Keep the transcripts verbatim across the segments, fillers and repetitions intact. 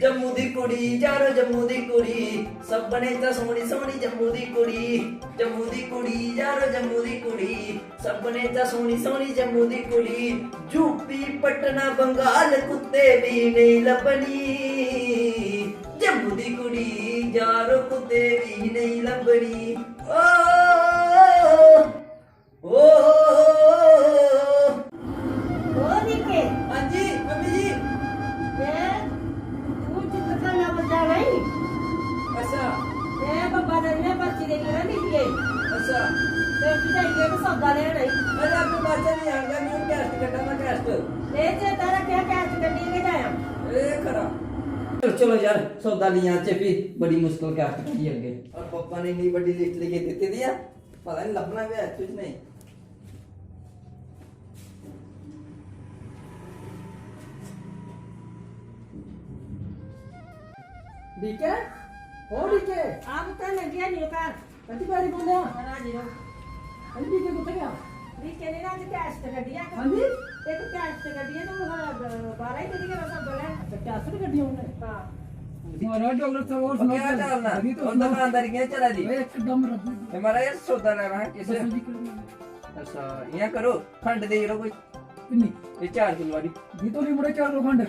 जम्मू दी कुड़ी यारो, जम्मू दी कुड़ी, सभनें चा सोहनी सोहनी जम्मू दी कुड़ी। जम्मू दी कुड़ी यारो, जम्मू दी कुड़ी, सभनें चा सोहनी सोहनी जम्मू दी कुड़ी। यूपी पटना बंगाल कुत्ते बी नेईं लब्भनी, जम्मू दी कुड़ी यारो कुत्ते बी नेईं लब्भनी। ओ ओ ओ दिक्खे, हां जी मम्मी जी। मैं तू चित्रकला बजा नहीं। अच्छा। मैं बब्बा दे में पर्ची दे के निकले। अच्छा। ते फिर जाइए तो सौदा लेना ही। अरे आपको बाजा नहीं आएगा, मैं कैश कटा ना कैश। ले चेता रखिया कैश कटिए के जाया। ए खरा। चलो यार, सौदा लिया चे भी बड़ी मुश्किल कैश कटी अगे। और पापा ने इतनी बड़ी लिस्ट लेके देती दिया। पता नहीं लभना भी है कुछ नहीं। डीके, ओ डीके। आप तो लगिया नहीं कार। कति बारी बोलिया। राजी रो। अरे डीके कुत्थे गया? डीके ने राज कैश तो कटिया। हाँ जी। एक कैश तो कटिया तो बारह ही कटिया सब बोले। अच्छा, कैश तो कटिया उन्हें। हाँ। हमारा डॉक्टर साहब और सुनाओ। क्या चल रहा? अभी तो और सुनाओ। दुकानदारी क्या चला रही? एकदम रबी। हमारा ये सौदा लेना है किसे? दसो जी करना। अच्छा, यहाँ करो, खंड दे रहो कोई। कितनी? ये चार किलो वाली। ये तो नहीं मुड़े चार लोग खंड।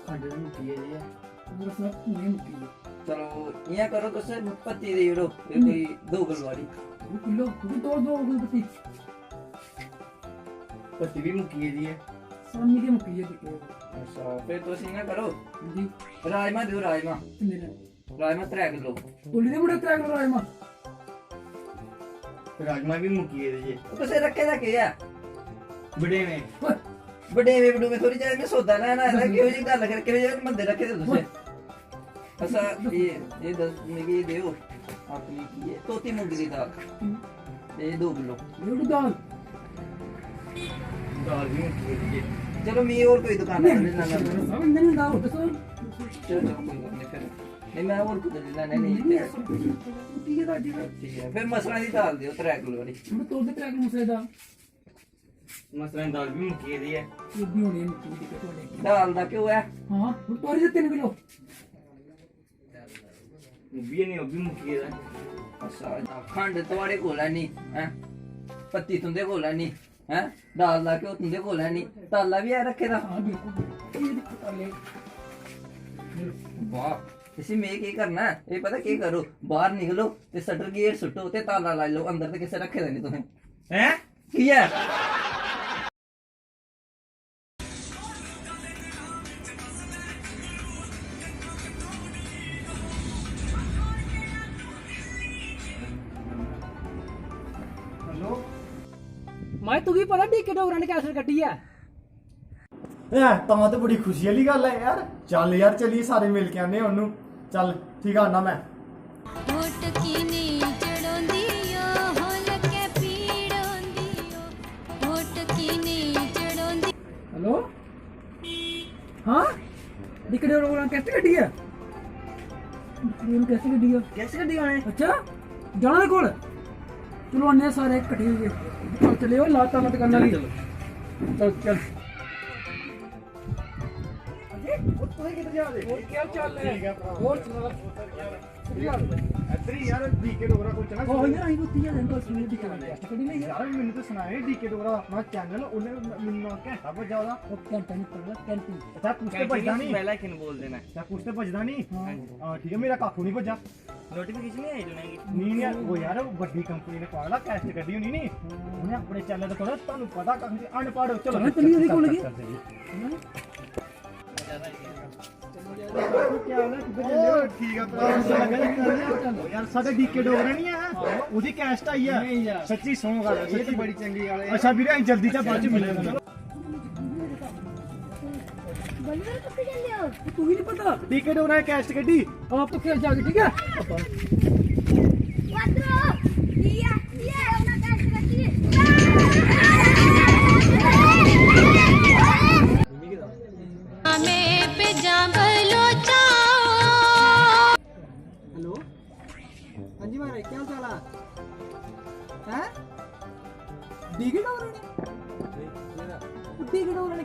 खंड भी मुक्की है जी। मेरा सब नहीं मुक्की है। चलो, यहाँ करो तो सर पत्ती दे रहो, ये कोई दो किलो वाली। दो किलो, दो, दो किलो पत्ती। पत्ती भी मुक्की है जी है। सामने के मुक्की है दिक्कत। अच्छा, फिर तो इसी ना करो। जी। राजमा दो, राजमा। कितने ने? राजमा त्रै किलो। बोली दे मुड़े त्रै किलो राजमा। राजमा भी मुक्की गेदे जे। तुसें रक्खे दा केह् ऐ? बडेवे। ओए। बडेवे बडूवे थोड़ी चाहिए, मैं सौदा लैना आए दा, केहो जी गल्ल कर, केहो जे बंदे रक्खे दे तुसें? अच्छा, ये, ये दस, मिगी ये देओ, अपनी की है, तोती मूंगी दी दाल। ये दो किलो। ये भी दाल। दाल भी मुक्की गेदी जे। चलो, मैं और कोई दुकान पर ले लांगा। सब इंजन दाल होते सर। चलो, चलो, कोई गल्ल नहीं फिर। नहीं, मैं और कुछ ले लाने नहीं। ठीक है दादी। ठीक है, फिर मसरां दी दाल देओ, त्रै किलो वाली। मैं तोड़ दे त्रै किलो मसरे दाल। मसरां दी दाल भी मुक्की गेदी ऐ। ये भी होनी है मुक्की दी थोड़ी। दाल दा घ्यो ऐ? हाँ, वो तोड़ दे तीन किलो। ओह् बी निं, ओह् बी मुक्की गेदा। अच्छा, खंड थुआढ़े कोल है निं, हैं? पत्ती तुं'दे कोल है निं, हैं? दाल दा घ्यो तुं'दे कोल है निं, ताला बी है रक्खे दा? हाँ, बिल्कुल। ये दिक्खो ताले। वाह, इसी में केह् करना ऐ? एह् पता केह् करो, बाह्र निकलो ते शटर गेट सुट्टो ते ताला लाई लैओ अंदर, ते किसे रक्खे दा निं तुसें। हैं? की ऐ? हेलो। माए, तुगी पता डीके डोगरा ने कैसेट कड्ढी ऐ? ऐ, तां ते बड़ी खुशी आह्ली गल्ल ऐ यार। चल यार, चलिए सारे मिल के आने ओनू। चल, ठीक आ, आना मैं। वोट की नेईं चढ़ोंदी ओ, हो लक्कै पीड़ होंदी ओ। वोट की नेईं चढ़ोंदी। हेलो, हाँ, डीके डोगरा कैसेट कड्ढी ऐ? डीके कैसेट कड्ढी ऐ? कैसे कड्ढी उ'नें? अच्छा, जाना दे कोल। चलो, आने सारे कट्ठे होइयै। चल चले, ओ लाता मत करना भी। चल, चल। अरे, वो तुसें किधर जा रहे? और क्या चल रहा है? और सुना। ਇੱਧਰ ਹੀ ਯਾਰ, ਡੀਕੇ ਡੋਗਰਾ ਕੋਲ ਚਲਾ। ਉਹ ਯਾਰ, ਅਸੀਂ ਉੱਥੇ ਹੀ ਆ, ਬਸ ਮੈਨੂੰ ਡੀਕੇ ਡੋਗਰਾ। ਕੈਸਟ ਕਦੀ ਨਹੀਂ ਯਾਰ। ਯਾਰ, ਮੈਨੂੰ ਤਾਂ ਸੁਣਾਇਆ ਡੀਕੇ ਡੋਗਰਾ ਆਪਣਾ ਚੈਨਲ, ਉਹਨੇ ਮੈਨੂੰ ਨਾ ਘੰਟਾ ਵੱਜਾ ਉਹਦਾ। ਉਹ ਘੰਟਾ ਨਹੀਂ ਪੜਦਾ, ਘੰਟੀ। ਅੱਛਾ, ਕੁਛ ਤੇ ਵੱਜਦਾ ਨਹੀਂ। ਪਹਿਲਾਂ ਕਿਨ ਬੋਲ ਦੇਣਾ। ਅੱਛਾ, ਕੁਛ ਤੇ ਵੱਜਦਾ ਨਹੀਂ। ਹਾਂ। ਹਾਂ, ਠੀਕ ਹੈ, ਮੇਰਾ ਕੱਖ ਨਹੀਂ ਵੱਜਾ। ਨੋਟੀਫਿਕੇਸ਼ਨ ਨਹੀਂ ਆਈ ਜੁਣੇਗੀ। ਨਹੀਂ, ਨਹੀਂ, ਉਹ ਯਾਰ, ਉਹ ਵੱਡੀ ਕੰਪਨੀ ਨੇ ਪਾਗਲਾ ਕੈਸਟ ਕੱਢੀ ਹੋਣੀ ਨਹੀਂ। ਉਹਨੇ ਆਪਣੇ ਚੈਨਲ ਤੇ ਪਾਉਣਾ, ਤੁਹਾਨੂੰ ਪਤਾ, ਕੱਖ ਨਹੀਂ, ਅਨਪੜ੍ਹ ਹੋ। ਚਲੋ, ਚਲੋ, ਚੱਲੀਏ ਉਹਦੇ ਕੋਲ। ਚੱਲ, ਚੱਲ, ਚੱਲ। ਕੀ ਹਾਲ ਹੈ? ਕਿੱਧਰ ਚੱਲੇ ਹੋ? ਠੀਕ ਆ, ਭਰਾ। ਯਾਰ, ਸਾਡੇ ਡੀਕੇ ਡੋਗਰਾ ਨਹੀਂ ਆ, ਉਹਦੀ ਕੈਸਟ ਆਈ ਆ। ਨਹੀਂ ਯਾਰ। ਸੱਚੀ ਸੌਂ ਗੱਲ ਹੈ, ਸੱਚੀ ਬੜੀ ਚੰਗੀ ਗੱਲ ਹੈ। ਅੱਛਾ ਵੀਰੇ, ਅਸੀਂ ਜਲਦੀ ਚ ਬਾਅਦ ਚ ਮਿਲਾਂਗੇ। ਬਲਵੀਰ ਕਿੱਥੇ ਚੱਲੇ ਹੋ? ਤੂੰ ਵੀ ਨਹੀਂ ਪਤਾ। ਡੀਕੇ ਡੋਗਰਾ ਨੇ ਕੈਸਟ ਕੱਢੀ। ਆਪ ਤੋਂ ਖੇਲ ਜਾਗੇ, ਠੀਕ ਹੈ? ਵਾਦੋ, ਇਹ ਇਹ ਉਹਨਾਂ ਕੈਸਟ ਕੱਢੀ। मैं पे जां बलोचा। हेलो, हाँ जी महाराज, क्या हाल चाल है? हैं? ਡੀਕੇ ਡੋਗਰਾ ਨੇ? ਡੀਕੇ ਡੋਗਰਾ ਨੇ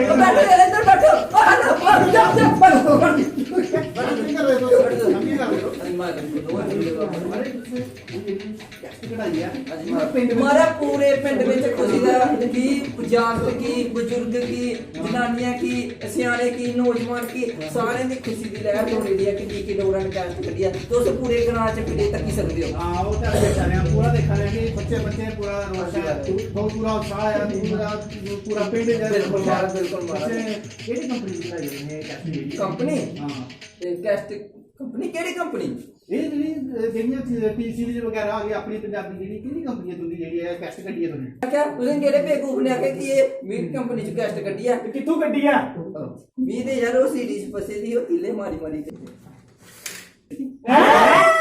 बैठो यार, इधर बैठो। ओ, हटो, ओ, जाओ, जाओ, बैठो, बैठो। मारा पूरे पिंड विच खुशी दा कि जागत की, बुजुर्ग की, जनानियां की, स्याणे की, नौजवान की, सारें दी खुशी दी लैहर दौड़ी दी ऐ कि डीके डोगरा ने कैस्ट कड्ढी ऐ। तुस पूरे ग्रां च फिरियै तक्की सकदे ओ। हां, ओह् ते अस दिक्खा ने आं, पूरा दिक्खा ने आं कि बच्चे, बच्चे पूरा रोश ऐ, बहुत पूरा उत्साह ऐ, पूरा, पूरा पिंड गै बिल्कुल महाराज, बिल्कुल महाराज। बच्चे केह्ड़ी कंपनी दी कढाई होनी है कैस्ट? कंपनी? हां। ते कैस्ट कंपनी, केह्ड़ी कंपनी? एह् जेह्ड़ी, अ, जेह्ड़ियां टी-, टी सीरीज बगैरा आ गई, अपनी पंजाबी जेह्ड़ी, केह्ड़ी कंपनी ऐ तुं'दी जेह्ड़ी ऐ कैस्ट कड्ढी ऐ तुसें? आखेआ, तुसें केह्ड़े बेवकूफ ने आखेआ कि एह् मिगी कंपनी च कैस्ट कड्ढी ऐ? ते कित्थूं कड्ढी ऐ? मी ते यार ओह् सीरीज फसे दी, ओह् तिल्ले मारी मारी कड्ढी। हैं?